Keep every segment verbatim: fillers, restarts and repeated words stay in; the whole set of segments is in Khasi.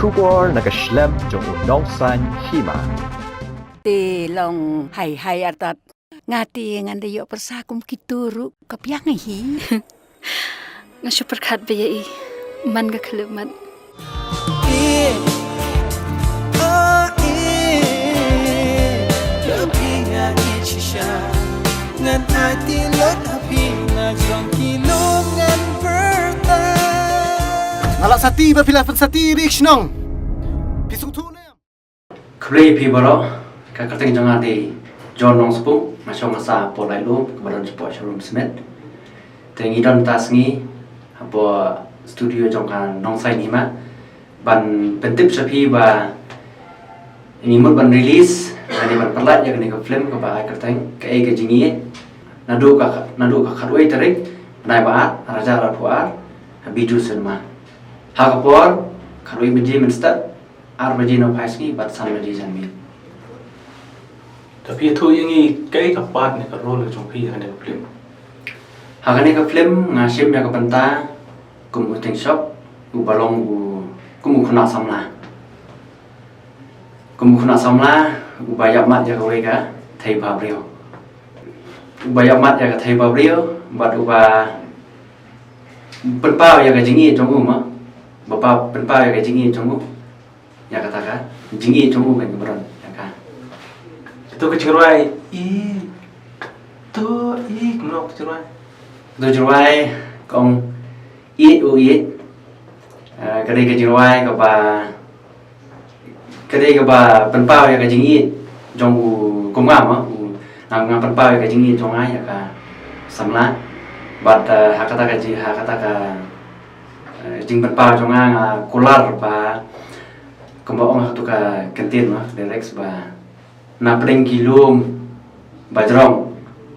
Khubor na ka shlem jong u Nongsaiñ Hima. Te long hai hai artat. Nga te ngan da ïoh pyrsa kum kito ruh ka biang hi. Nga shu pyrkhat ba ïa i man ka khlem mat. Nga la sati ba phi la pynsati ri shnong. Phi sngewthuh ne? Khublei phi baroh, ka kyrteng jong nga dei John Nongspung, nga shong nga sah hapoh Laitluid, kaba don shapoh Showroom Smith. Te ngi don mynta sngi hapoh studio jong ka Nongsaiñ Hima ban pyntip sha phi ba ngi mut ban release lane ban pynlait ïa kane ka film kaba ai kyrteng Kaei Ka Jingïeit, naduh ka, naduh ka khatwei tarik bnai ba ar, ar hajar arphew ar, ha Bijou Cinema. Ha ka por khatwei baje mynstep, ar baje nohphai sngi bad san baje janmiet. Te phi ïathuh ïa ngi kaei ka part ne ka role jong phi ha kane ka film? Ha kane ka film nga shim ïa ka bynta kum u tyngshop uba long u, kum u khynnah samla. Kum u khynnah samla uba ïapmat ïa kawei ka thei ba briew. Uba ïapmat ïa ka thei ba briew bad uba pynpaw ïa ka jingïeit jong u ma. Ba pynpaw ïa ka jingïeit jong u. Ïa kata ka jingïeit jong u kan ka baron ïa ka. Kato ka jingrwai i, to i kumno ka jingrwai? Kato jingrwai ka ong ïeit u ïeit. Eh, ka dei ka jingrwai kaba, ka dei kaba pynpaw ïa ka jingïeit jong u kum nga ma, u nga, nga pynpaw ïa ka jingïeit jong nga ïa ka samla. Bad, eh, ha kata ka ji, ha kata ka eh, jingpynpaw jong nga nga kular ba kumba ong ha kato ka kyntien ma, lyrics ba na pdeng ki lum ba jrong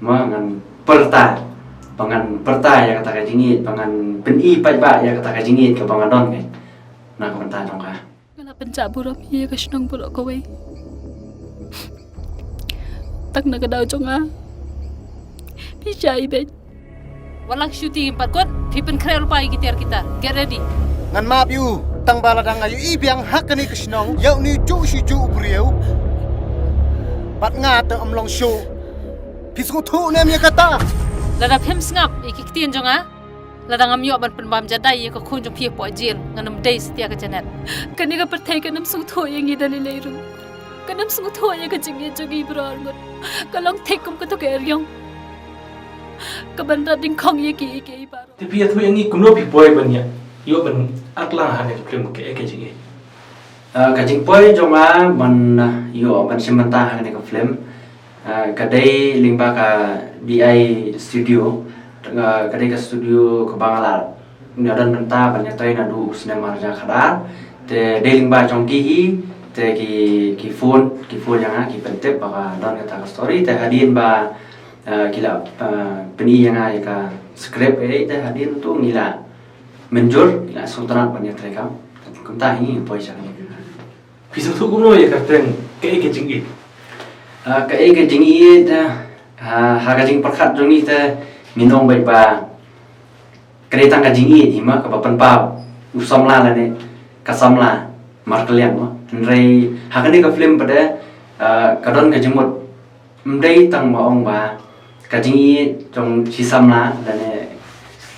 ma ngan pyrta, ba ngan pyrta ïa kata ka jingïeit, ba ngan pyni paidbah ïa kata ka jingïeit kaba nga don kane. Na ka bynta jong ka. Nga la pynjah burom ïa ka shnong baroh kawei. Tang na ka daw jong nga phi shah ibeiñ. Wat la shooting pat kot, phi pynkhreh lypa ïa ki tiar ki tar. Get ready. Ngan map ïa u, tang ba lada nga ïohi biang ha kane ka shnong ïa une u juh shi juh u briew, bad nga te ym long shuh. Phi sngewthuh ne em ïa kata? Lada phim sngap ïa ki ktien jong nga, lada ngam ïoh ban pynbam jadai ïa ka khun jong phi hapoh jel, ngan ym dei satia ka Janet. Kane ka pyrthei kan ym sngewthuh ïa ngi da lei lei ruh. Kan ym sngewthuh ïa ka jingïeit jong ngi baroh arngut. Ka long thik kum kato ka eriong kaban rat dyngkhong ïa kiei kiei baroh. Te phi ïathuh ïa ngi kumno phi poi ban ïa ïoh ban act lang ha kane ka film Kaei Ka Jingïeit? Ah, ka jingpoi jong nga ban, ah, ïoh ban shim bynta ha kane ka film, ah, ka dei lyngba ka B I Studio. Ah, ka dei ka studio kaba nga la ïa don bynta ban ïatei naduh u snem ar hajar khatar. Te dei lyngba jong ki hi, te ki, ki phone, ki phone ïa nga, ki pyntip ba ka don kata ka story. Te hadien ba, ah, ki la, ah, pyni ïa nga ïa ka script, eh, te hadien tu ngi la mynjur, ngi la sngewtynnat ban ïatreikam. Kumta hi ngi poi sha kane. Phi sngewthuh kumno ïa ka kyrteng Kaei Ka Jingïeit? Ah, Kaei Ka Jingïeit, ah, ha, ha ka jingpyrkhat jong ngi te ngin ong beit ba ka dei tang ka jingïeit hi ma kaba pynpaw u samla lane ka samla markylliang ma. Hynrei ha kane ka film pat de, ah, ka don ka jingmut. Ym dei tang ba ong ba ka jingïeit jong shi samla lane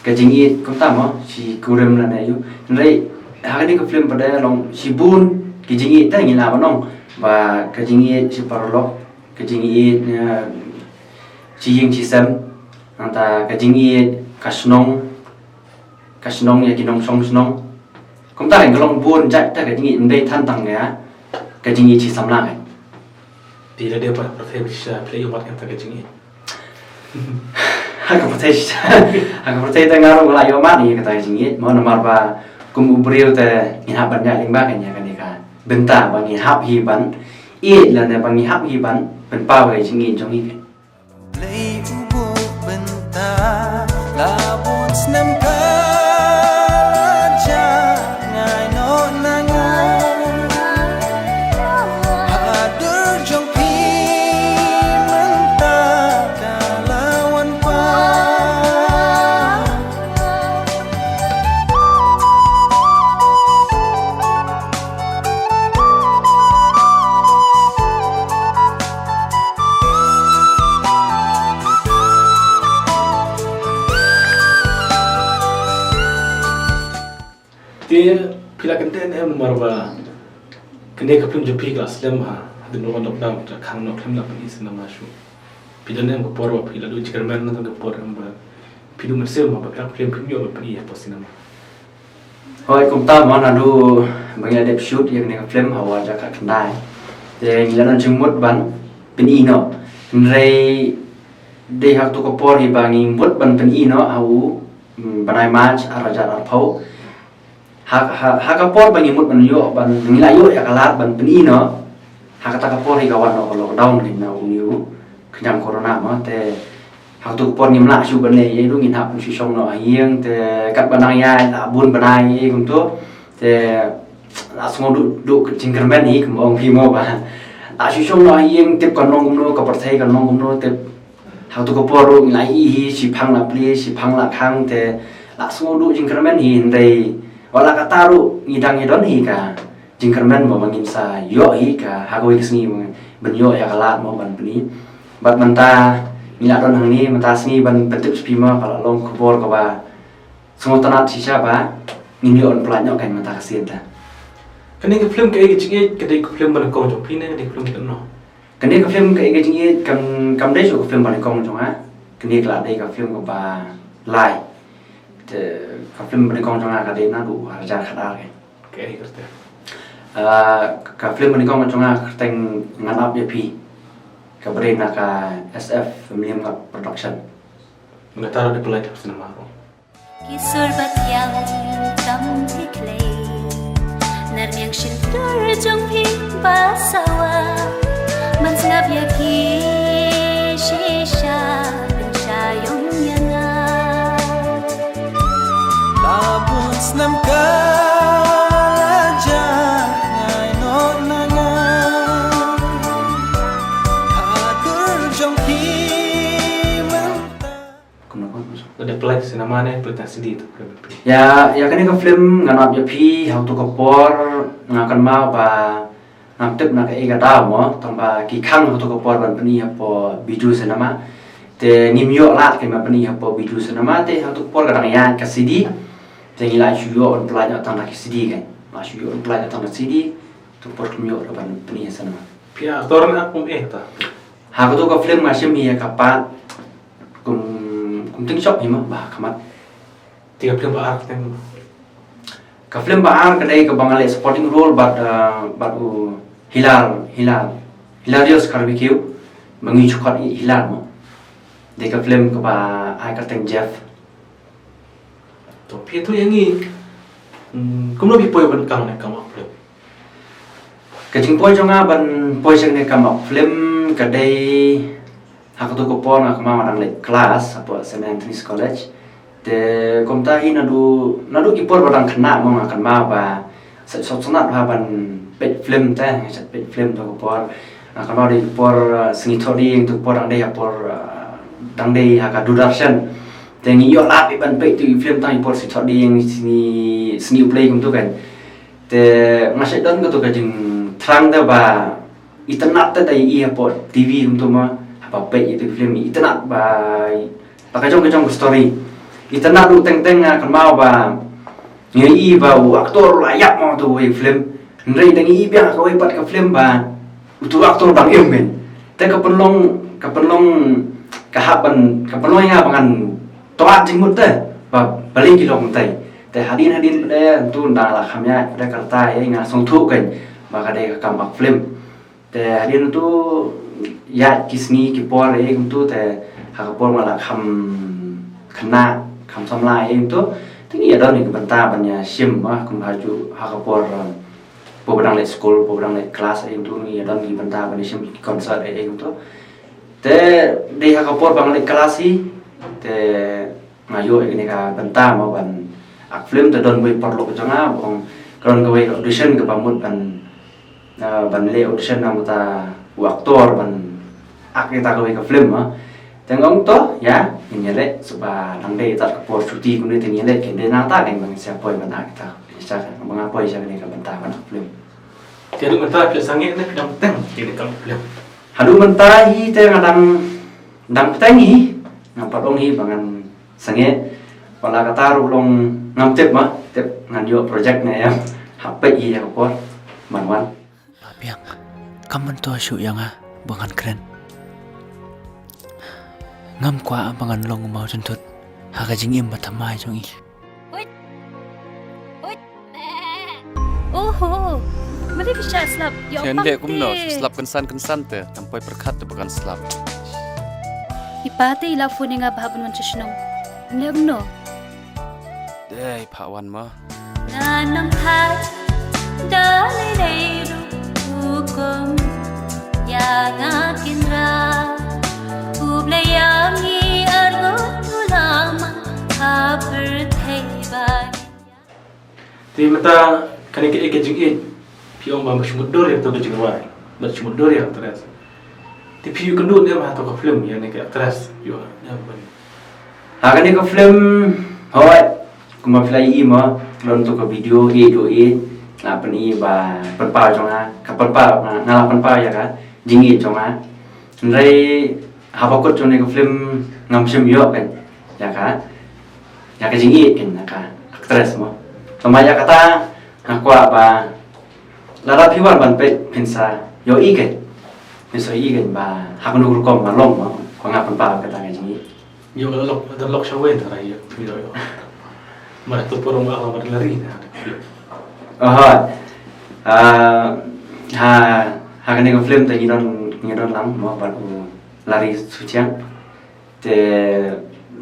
ka jingïeit kumta mo, shi kurim lane ïa u. Hynrei ha kane ka film pat de long shibun ki jingïeit, te ngi lah ban ong ba ka jingïeit shi paralok, ka jingïeit, eh, shi ïing shi sem, nangta ka jingïeit ka shnong, ka shnong ïa ki nongshong shnong. Kumta ka long bun jait ta ka jingïeit, ym dei tang tang ïa ka jingïeit shi samla ka. Te lada dei ha ka pyrthei shisha phi la ïoh mad ïa kata ka jingïeit? Ha ka pyrthei shisha, ha ka pyrthei te nga ruh nga la ïoh mad ïa kata ka jingïeit, mo, namar ba kum u briew te ngin hap ban ïaid lyngba ka, ïa kane ka bynta ba ngi hap hi ban ïeit lane ba ngi hap hi ban pynpaw ïa ka jingïeit jong ngi ka. Blei u buh bynta la bun snem ka la jah ngai noh na nga. Hadur jong phi mynta ka la wan pat. Te phi la kyntien em namar ba kane ka film jong phi ka la slem ha hadien ba lockdown, ka khang noh khlem da pyni cinema shuh. Phi don em ka por ba phi la duh jingkyrmen na ka por em ba phi duh mynsiem ba phi ap film phi ïoh ba pyni ha por cinema? Hooid, kumta mo, naduh ba ngi la dep shoot ïa kane ka film ha u ar hajar khatkhyndai, te ngi la don jingmut ban pyni noh. Hynrei dei ha katu ka por hi ba ngi mut ban pyni noh ha u, mm, bnai March ar hajar arphew. Ha, ha, ha ka por ba ngi mut ban ïoh, ban ngi la ïoh ïa ka lad ban pyni noh, ha kata ka por hi ka wan noh ka lockdown, kane u, u khñiang corona mo, te ha katu ka por ngim lah shuh ban leh ei ei ruh, ngin hap ban shu shong noh ha ïing, te katba nang ïaid la bun bnai ei ei kumtu, te la sngew duh, duh jingkyrmen hi, kumba ong phi mo ba la shu shong noh ha ïing, tip kan long kumno, ka pyrthei kan long kumno, tip ha katu ka por ruh ngi la ïohi hi, shiphang la plie, shiphang la khang, te la sngew duh jingkyrmen hi, hynrei wat la katta ruh ngi dang ïa don hi ka jingkyrmen mo ba ngin sa ïoh hi ka ha kawei ka sngi mo ban ïoh ïa ka lad mo ban pyni. Bad mynta ngi la don hangne, mynta sngi ban pyntip sha phi mo, ka la long ka khubor kaba sngewtynnat shisha ba ngin ïoh ban pynlait noh kein mynta ka sien ta. Kane ka film kaei ka jingïeit, ka dei ka film ba nyngkong jong phi ne ka dei ka film kaba nyngkong? Kane ka film kaei ka jingïeit, kam, kam dei shuh ka film ba nyngkong jong nga. Kane ka la dei ka film kaba lai. Te ka film ba nyngkong jong nga ka dei naduh ar hajar khatar kein. Kaei kyrteng? Ah, ka film ba nyngkong jong nga ka kyrteng Ngan Ap Ïa Phi, kaba dei na ka S F Film Production. Nga tharai dei pynlait ha cinema ruh. Ki sur ba thiang tam thikhlei, nar niang shyntur jong phi ba sawa. Ban sngap ïa ki shisha, pynsha ïong ïa nga. La bun snem ka la jia, ngai noh na nga. Ha dur jong phi mynta. Kumno kumno? Ka dei pynlait cinema ne pynlait tang C D tu? Ïa, ïa kane ka film Ngan Ap Ïa Phi, ha katu ka por nga kynmaw ba ngam tip na kaei ka daw mo, tang ba ki khang ha katu ka por ban pyni hapoh Bijou Cinema. Te ngim ïoh lad kein ban pyni hapoh Bijou Cinema, te ha katu ka por ka dang ïaid ka C D. Te ngi la shu ïoh ban pynlait noh tang da ki C D kein. La shu ïoh ban pynlait noh tang da C D, tu ka por kim ïoh ban pyni ha cinema. Phi actor ne kum eh ta? Ha katu ka film nga shim ïa ka part kum, kum tyngshop hi mo, ba khmat. Te ka film ba ar kyrteng? Ka film ba ar ka dei kaba nga leh supporting role bad, uh, bad u Hilar, Hilar, Hilarious Kharbekiu, ba ngi ju khot i Hilar mo. Dei ka film kaba ai kyrteng Jeff. To phi ïathuh ïa ngi, hmm, kumno phi poi ban kang ne kam ap film? Ka jingpoi jong nga ban poi sha kane ka kam ap film ka dei ha katu ka por nga kynmaw nga dang leit klas hapoh Saint Anthony's College. Te kumta hi naduh, naduh ki por ba dang khynnah mo nga kynmaw ba sa sngewtynnat bha ban peit film te, nga shait peit film tu ka por. Nga kynmaw dei ka por, uh, sngi Thohdieng, tu ka por dang dei ha por, uh, dang dei ha ka Doordarshan. Te ngi ïoh lad ban peit tu film tang ha ka por sngi Thohdieng, sngi, sngi U Blei kumtu kein. Te nga shait don katu ka jingthrang te ba itynnat te da ïohi hapoh T V kumtu mo, haba peit ïa tu film itynnat ba, ba ka jong ka jong ka story. Itynnat ruh teng teng nga kynmaw ba ngi ïohi ba u actor la ïap mo tu wei film. Hynrei da ngi ïohi biang ha kawei pat ka film ba utu u actor dang im kein. Te ka pynlong, ka pynlong, ka hap ban, ka pynlong ïa nga ba ngan To at jingmut te ba balei ki long te. Te hadien hadien pat te tu nda la kham ïaid pat te ka rta ïa nga sngewthuh kein ba ka dei ka kam ak film. Te hadien tu ïaid ki sngi ki por ïa kumtu te ha ka por nga la kham khynnah kham samla ïa kumtu te ngi ïa don ïa ka bynta ban ïa shim ba kum ha ju ha ka por, um, por ba dang leit skul por ba dang leit klas ïa kumtu ngi ïa don ïa ka bynta ban ïa shim ki concert ïa kumtu. Te dei ha ka por ba nga leit klas hi te nga ïoh ïa kane ka bynta mo ban ak film te don wei paralok jong nga ba ong ka don kawei ka audition kaba mut ban, ah, ban leh audition na bynta u actor ban ak ïa kata kawei ka film mo. Te nga ong to ïa ngin ïaleh shuwa dang dei ïa kata ka por shuti kumne te ngin ïaleh kein dei nangta kein ba ngin sa poi ban ak ïa kata. Sha ba nga poi sha kane ka bynta ban ak film. Te haduh mynta phi la sangeh ne phi dang bteng ïa kane ka film? Haduh mynta hi te nga dang dang bteng hi, ngam pat ong hi ba ngan sangeh. Pala kata ruh long ngam tip ma, tip ngan ïoh project ne ïa. Hap peit ïa ka por ban wan. Biang, kam myntoi shuh ïa nga ba ngan kren. Ngam kwah ba ngan long u maw jynthut ha ka jingim ba thymmai jong i. Huit. Huit. Oho. Mane ka shah slap. Ïa, phi leh kumno? Slap kynsan kynsan te. Tam poi pyrkhat te ba kan slap. I pa te i la phone ïa nga ba hap ban wan sha shnong. Leh kumno? Dei, phah wan ma. Nga nang thait da lei lei ruh hukum ïa nga kynra. U Blei ïa ngi arngut u la mang ha pyrthei ba ngi. Te mynta kane ka, ka jingïeit phi ong ba mut shu mutdur ïa kato ka jingrwai, mut shu mutdur ïa ka actress. Te phi ïoh kynduh ne em ha kato ka film ïa kane ka actress, ïoh ne em ban Ha kane ka film, hooid, kumba phi la ïohi mo, don to ka video, ïeit, ïeit, nga pyni ba pynpaw jong nga, ka pynpaw, nga, nga la pynpaw ïa ka jingïeit jong nga. Hynrei haba kut jong kane ka film ngam shym ïoh kein ïa ka, ïa ka jingïeit kein ïa ka actress mo. Tangba ïa kata nga kwah ba lada phi wan ban peit phin sa ïohi kein, phin sa ïohi kein ba ha kano ka rukom nga long mo, ba nga pynpaw kata ka jingïeit. Ïoh ka lok, ka lok sha wen tara ïa, ïoh, ïoh. Mar tu por ma ka mar lari na. Aha. Ah, ha, ha kane ka film te ngi don, ngi don lang mo bad u Larry Suchiang. Te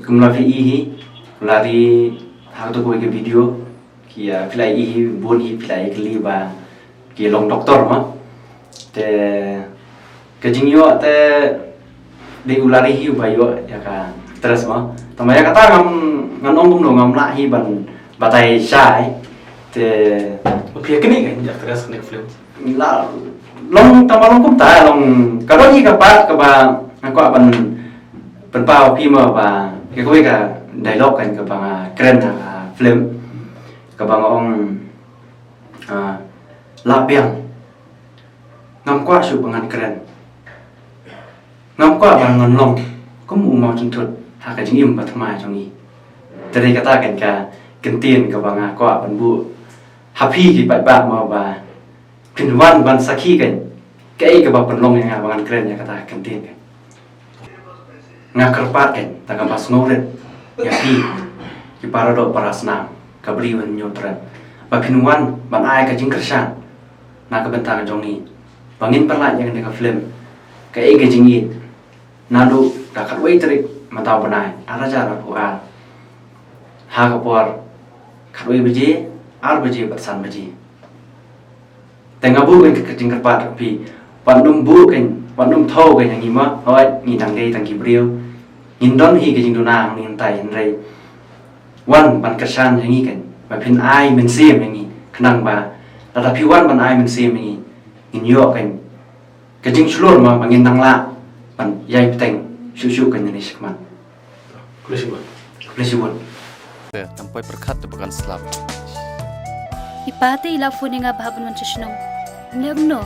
kumba phi ïohi hi, u Larry ha kato kawei ka video, ki, ah, phi la ïohi hi, bun hi phi la ïohi ba ki long doktor mo. Te ka jingïoh te dei u Larry hi uba ïoh ïa ka actress mo. Tangba ïa kata ngam, ngan ong kumno, ngam lah hi ban batai shai. Te phi ïa kane ka actress kane ka film. La long, tangba long kumta, long ka don hi ka part kaba nga kwah ban pynpaw phi mo ba ka kawei ka dialogue kan kaba nga kren ha ka film kaba nga ong, ah, la biang. Ngam kwah shuh ba ngan kren. Ngam kwah ba ngan long kum u mawjynthut ha ka jingim ba thymmai jong ngi. Te dei kata kan ka kyntien kaba nga kwah ban buh ha phi ki paidbah mo ba phin wan ban sakhi kan kaei kaba pynlong ïa nga ba ngan kren ïa kata ka kyntien kan. Nga kyrpad kan da kaba sngewrit ïa phi ki para doh para snam, ka Bri U Hynñiewtrep, ba phin wan ban ai ka jingkyrshan na ka bynta ka jong ngi ba ngin pynlait ïa kane ka film Kaei Ka Jingïeit naduh ka khatwei tarik mynta u bnai ar hajar arphew ar ha ka por khatwei baje, ar baje bad san baje. Te nga buh kein ka jingkyrpad ha phi, wat nym buh kein, wat nym thew kein ïa ngi mo, hooid ngi dang dei tang ki briew, ngin don hi ka jingduna hangne hangtai, hynrei wan ban kyrshan ïa ngi kein, ba phin ai mynsiem ïa ngi, khnang ba lada phi wan ban ai mynsiem ïa ngi, ngin ïoh kein ka jingshlur mo ba ngin nang lah ban ïai bteng shuh shuh kein nangne shakhmat. Khublei shibun. Khublei shibun. Te, tang poi pyrkhat te ba kan slap. I pa te i la phone ïa nga ba hap ban wan sha shnong. Leh kumno?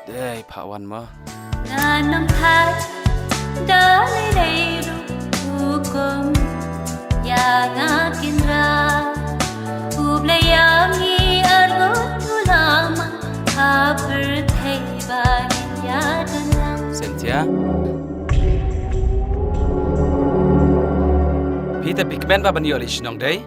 Dei, phah wan mo. Nga nang thait da lei lei ruh hukum ïa nga kynrad. U Blei ïa ngi arngut u la mang ha pyrthei ba ngin ïadon lang. Cynthia. Phi te phi kmen ba ban ïoh leit shnong dei?